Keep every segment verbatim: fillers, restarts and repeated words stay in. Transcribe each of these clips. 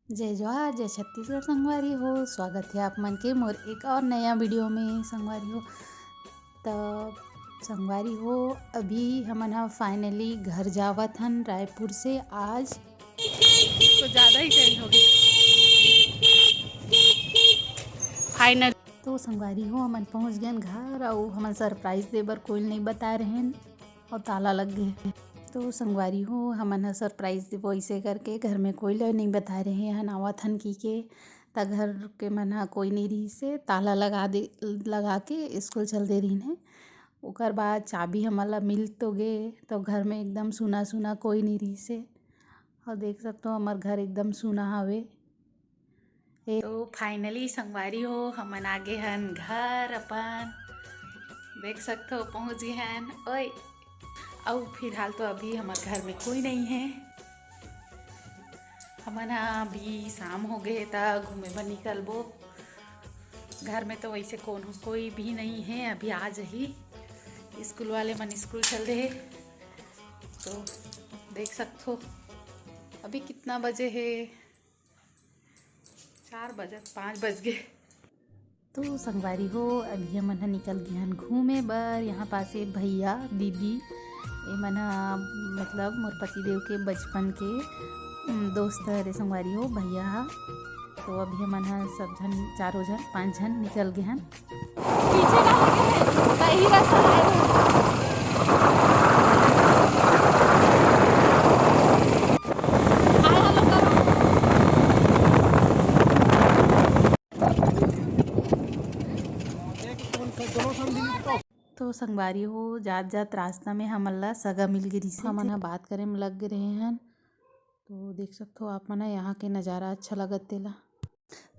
जय जोहार, जय छत्तीसगढ़ संगवारी हो। स्वागत है आप मन के मोर एक और नया वीडियो में संगवारी हो। त संगवारी हो, अभी हमन ह finally घर जावत हन रायपुर से आज। तो ज़्यादा ही चेंज हो गई। फाइनल। तो संगवारी हो, हमन पहुंच गए घर, अउ हमन सरप्राइज दे बर कोई नहीं बताए रहेन, अउ ताला लग गए। तो संगवारी हो, हमन ह सरप्राइज देबो ऐसे करके घर में कोई ल नहीं बताए रहे हन, आवत हन की के। त घर के मन ह कोई नहीं रही से ताला लगा दे, लगा के स्कूल चल दे रहीन है। ओकर बाद चाबी हमन ला मिल तो गे, तो घर में एकदम सुना सुना कोई नहीं रही से। और देख सकते हो, हमार घर एकदम सुना हवे। ए, तो finally संगवारी हो, हमन आगे हन घर अपन। देख सकते हो, पहुंच गए हन। ओए, अउ फिलहाल तो अभी हमार घर में कोई नहीं है। हमन ह अभी शाम हो गए, त घूमे बर निकलबो। घर में तो वैसे कोनो कोई भी नहीं है, अभी आ जाही। स्कूल वाले मन स्कूल चल दे, तो देख सकथो। अभी कितना बजे है? चार बजे, पाँच बज गए। तो संगवारी हो, अभी हमन ह निकल गए हन घूमे बर। यहाँ पास ये भैया, दीदी, ये मन ह, मतलब, मोर पति देव के बचपन के, उम, दोस्त हरे संगवारी हो, भैया ह। तो अभी हमन ह सब झन, चारों झन, पांच झन निकल गए हन। पीछे का दही रस हमारे। हाय हेलो करो। तो संगवारी हो, जात जात रास्ता में हमन ला सगा मिल गे रिहिस। हमन ह बात करे में लग गे रहे हन। तो देख सकथो आप मन ह, यहाँ के नज़ारा अच्छा लगत तेला।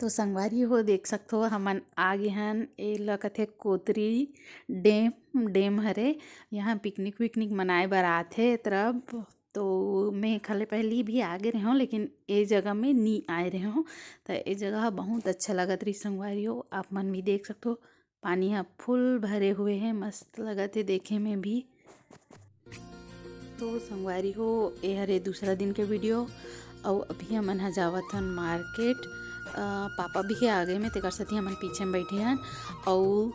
तो संगवारी हो, देख सकथो, हमन आ गे हन। ए ला कथे कोतरी डैम, डैम हरे। यहाँ पिकनिक विकनिक मनाए बर आथे ए तरफ। तो मैं खले पहली भी आ गे रहे हूँ, लेकिन ए जगह में नी आए रहे हूँ। तो ए जगह ह बहुत अच्छा लगत रही संगवारी हो। आप मन भी देख सकथो, पानी ह फुल भरे हुए हे, मस्त लगत हे देखे में भी। तो संगवारी हो, ए हरे दूसरा दिन के वीडियो। अउ अभी हमन ह जावत हन मार्केट। अ, पापा भी आ गए में, तेकर सेती हमन पीछे में बैठे हन। अउ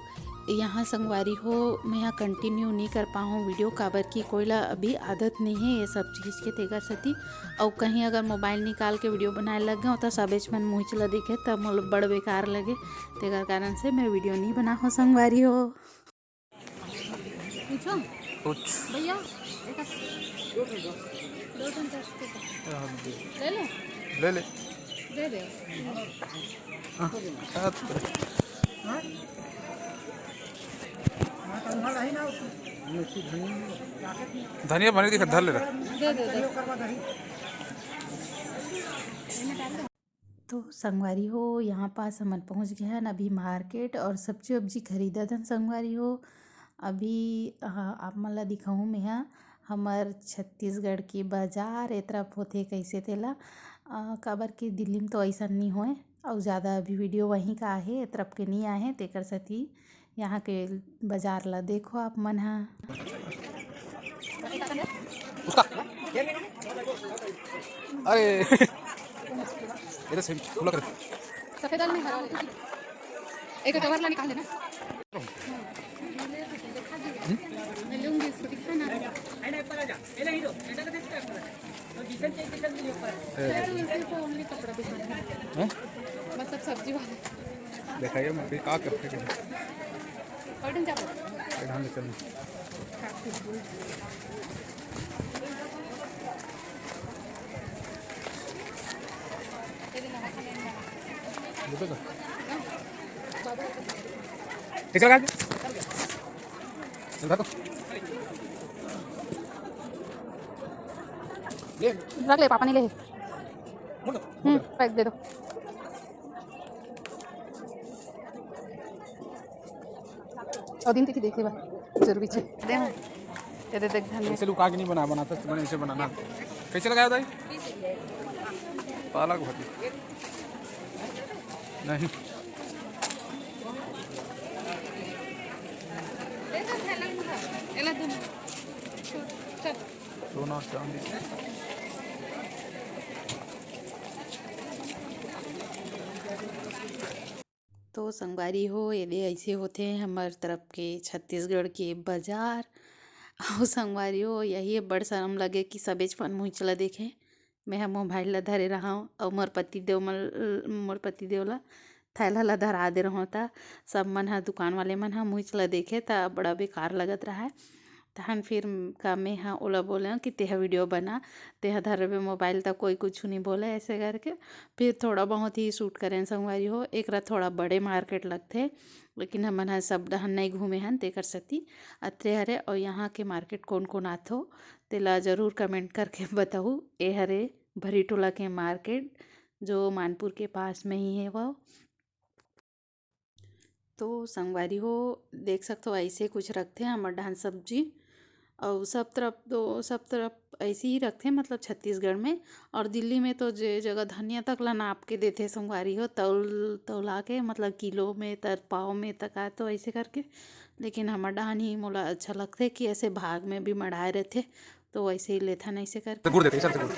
यहाँ संगवारी हो, मैं ह कंटिन्यू नहीं कर पाहूँ वीडियो, काबर कि कोई ला अभी आदत नहीं है ये सब चीज़ के, तेकर सेती। अउ कहीं अगर मोबाइल निकाल के वीडियो बनाए लग गए, तो सबेच मन मुँह ला देखे, तब मोला बड़ बेकार लगे। तेकर कारण से मैं वीडियो नहीं बना हो संगवारी हो। पूछो। पूछ। भैया, एक दो ठन दस के। हाँ, दे। ले ले। ले ले। दे दे। हाँ, हाँ, तो। धनिया बने दिखा, धर ले रहा। दे दे, दे। तो संगवारी हो, यहाँ पास हमन पहुँच गए हन अभी मार्केट और सब्जी वब्जी खरीदत हन संगवारी हो। अभी, अ, आप मन ला दिखाहूँ मैं ह, हमर छत्तीसगढ़ के बाजार ए तरफ होथे कैसे तेला, अ, काबर कि दिल्ली में तो ऐसा नहीं होए, अउ ज़्यादा अभी वीडियो वहीं का आहे, ए तरफ के नहीं आहे, तेकर सेती यहाँ के बाजार ला देखो आप मन ह। उसका, अरे, ये तो सेम, खुला कर। सफेद वाला नहीं, हरा वाला। एक कवर ला निकाल देना। मैं लूंगी, इसको दिखाना। ए, हैं? मतलब सब्जी वाला। दिखाइए, मैं फिर का करते हैं? और ढंग से। ये ढंग से चलना। देखो तो। ठीक है, चल रहा तो। रख ले, पापा ने ले। हम्म, पैक दे दो। और दिन तिथि देख लेबा, जरूरी छे। दे ना। ये दे देख धनिया। ऐसे लुका के नहीं बना, बनाता तो बने ऐसे बनाना। कैसे लगाया दाई? पालक भाजी। नहीं। दे दो थैला में। एला दे ना। चल। सोना चांदी। तो संगवारी हो, ये दे ऐसे होथे हमर तरफ के छत्तीसगढ़ के बाजार। अउ संगवारी हो, यही बड़ शरम लगे कि सबेच मन मुहिच ल देखे। मैं ह मोबाइल ल धरे रहंव अउ मोर पति देव मन, मोर पति देव ल थैला ल धरा दे रहंव, त सब मन ह, दुकान वाले मन ह मुहिच ल देखे, त बड़ा बेकार लगत रहय। तहन फिर का मैं ह ओला बोलेंव कि तेहा वीडियो बना, तेहा धरबे मोबाइल, त कोई कुछु नहीं बोले ऐसे करके। फिर थोड़ा बहुत ही शूट करेन संगवारी हो। एकरा थोड़ा बड़े मार्केट लगथे, लेकिन हमन ह सब डहन नहीं घूमे हन, तेकर सेती अतरे हरे। अउ यहाँ के मार्केट कोन कोन आथो, तेला जरूर कमेंट करके बताहू। ए हरे भरीटोला के मार्केट, जो मानपुर के पास में ही हे वो। तो संगवारी हो, देख सकथो, ऐसे कुछ रखथे हमर डहन सब्जी। अउ सब तरफ तो, सब तरफ ऐसे ही रखथे, मतलब छत्तीसगढ़ में। और दिल्ली में तो जे जगह धनिया तक ला नाप के देथे संगवारी हो, तौल, तौला के, मतलब किलो में, तर पाव में तक आय, तो ऐसे करके। लेकिन हमर डहन ही मोला अच्छा लगथे कि ऐसे भाग में भी मढ़ाए रहथे, तो वैसे ही लेथन ऐसे करके। गुड़ देते, सबसे गुड़।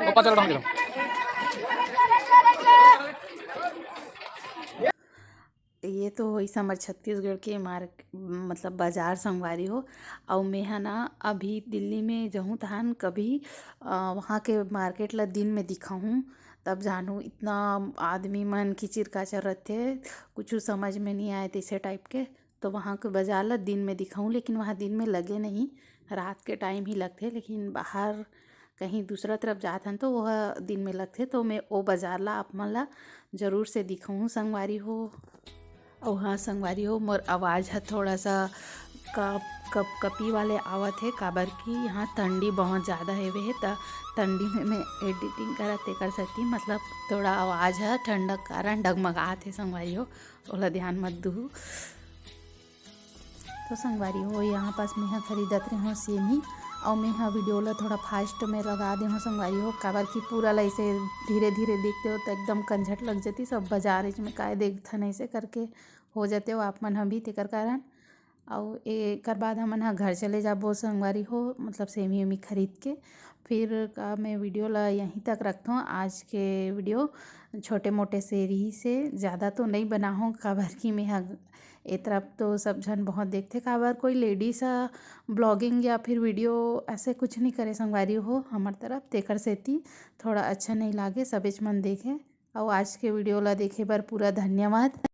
पप्पा चल रहा हूँ। ये तो होइस हमर छत्तीसगढ़ के मार्क-, मतलब बाजार संगवारी हो। अउ मेंहा ना अभी दिल्ली में जहूँ तहान कभी, अ, वहाँ के मार्केट ला दिन में दिखाहूँ, तब जानहू। इतना आदमी मन किचिर काचर रहथे, कुछु समझ में नहीं आए तैसे टाइप के। तो वहाँ के बाजार ला दिन में दिखाहूँ, लेकिन वहाँ दिन में लगे नहीं, रात के टाइम ही लगथे। लेकिन बाहर कहीं दूसरा तरफ जात हन तो वह दिन में लगथे। तो मैं ओ बाजार ला आप मन ला जरूर से दिखाहूँ संगवारी हो। अउ हाँ संगवारी हो, मोर आवाज़ ह थोड़ा सा कप, कप, कपी वाले आवत हे, काबर कि यहाँ ठंडी बहुत ज़्यादा हेवे हे, त ठंडी में मैं एडिटिंग करत तेकर सेती, मतलब थोड़ा आवाज़ ह ठंडा के कारण डगमगात हे संगवारी हो, ओला ध्यान मत दुहू। तो संगवारी हो, यहाँ पास मेंहा खरीदत रहे हूँ सेमी, अउ मेंहा वीडियो ला थोड़ा फास्ट में लगा दे हूँ संगवारी हो, काबर कि पूरा ला ऐसे धीरे धीरे देखते हो तो एकदम कंझट लग जाती, सब बाजार में काय देखथन ऐसे करके हो जाते हो आप मन ह भी, तेकर कारण। अउ एकर बाद हमन ह घर चले जाबो संगवारी हो, मतलब सेमी उमी खरीद के। फिर का मैं वीडियो ला यहीं तक रखथों। आज के वीडियो छोटे मोटे से रही से, ज़्यादा तो नहीं बनाहूँ, काबर कि मैं ह ए तरफ तो सब झन बहुत देखथे, काबर कोई लेडीज ह ब्लॉगिंग या फिर वीडियो ऐसे कुछ नहीं करे संगवारी हो हमर तरफ, तेकर सेती थोड़ा अच्छा नहीं लागे सबेच मन देखे। अउ आज के वीडियो ला देखे बर पूरा धन्यवाद।